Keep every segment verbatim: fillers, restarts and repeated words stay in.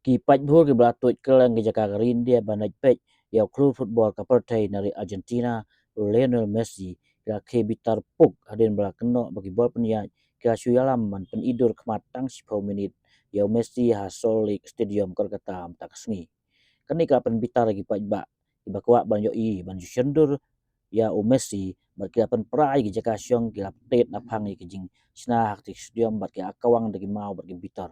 Ki paidbah kiba la tuid kylleng ki jaka ka ri India ban ïa peit ïa u khlur football ka pyrthei na ri Argentina, u Lionel Messi, ki la khie bitar puk hadien ba la kynnoh ba ki bor pynïaid ki la shu ïalam ban pynidur khmat tang shiphew minit ïa u Messi ha Salt Lake Stadium, Kolkata, mynta ka sngi. Kane ka la pynbitar ïa ki paidbah kiba kwah ban ïohi ban ju shondur ïa u Messi, bad ki la pynpra ïa ki jaka shong, ki la pyntied naphang ïa ki jingshna ha kata ka stadium, bad ki la kawang da ki maw bad ki bitar.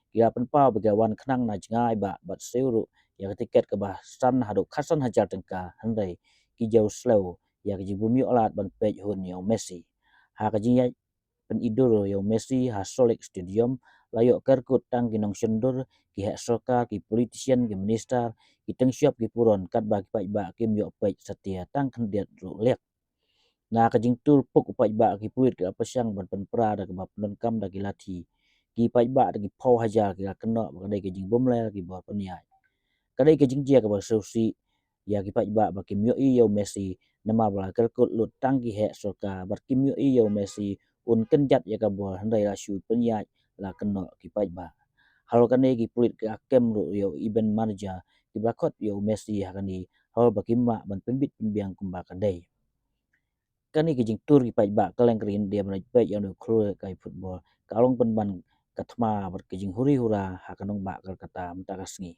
Ki la pynpaw ba ki la wan khnang na jngai bah bad siew ruh ïa ka tiket kaba san haduh khatsan hajar tyngka, hynrei ki jew slew ïa ka jingbym ïoh lad ban peit hun ïa u Messi. Ha ka jingïaid pynidur ïa u Messi ha Salt Lake Stadium la ïoh kyrkut tang ki nongshondur, ki heh sorkar, ki politician, ki minister, ki tyngshop, ki puron, katba ki paidbah kim ïoh peit satia tang khyndiat ruh liak. Na ka jingtur puk u paidbah, ki pulit ki la pyrshang ban pynpra da kaba pyndonkam da ki lathi. Ki paidbah da ki phew hajar ki la kynnoh ba ka dei ka jingbymlei ki bor pynïaid. Ka dei ka jingjia kaba sngewsih ïa ki paidbah ba kim ïohi ïa u Messi, namar ba la kyrkut lut tang ki heh sorkar bad kim ïohi ïa u Messi un kynjat ïa ka bor, hynrei la shu pynïaid, la kynnoh ki paidbah. Halor kane ki pulit ki la kem ruh ïa u event manager kiba la khot ïa u Messi ha kane, halor ba kim lah ban pynbit pynbiang kumba ka dei. Kane ka jingtur ki paidbah kylleng ka ri India ban ïa peit ïa une u khlur ka football ka long pynban ka thma bad ka jinghuri hura ha ka nongbah Kolkata mynta ka sngi.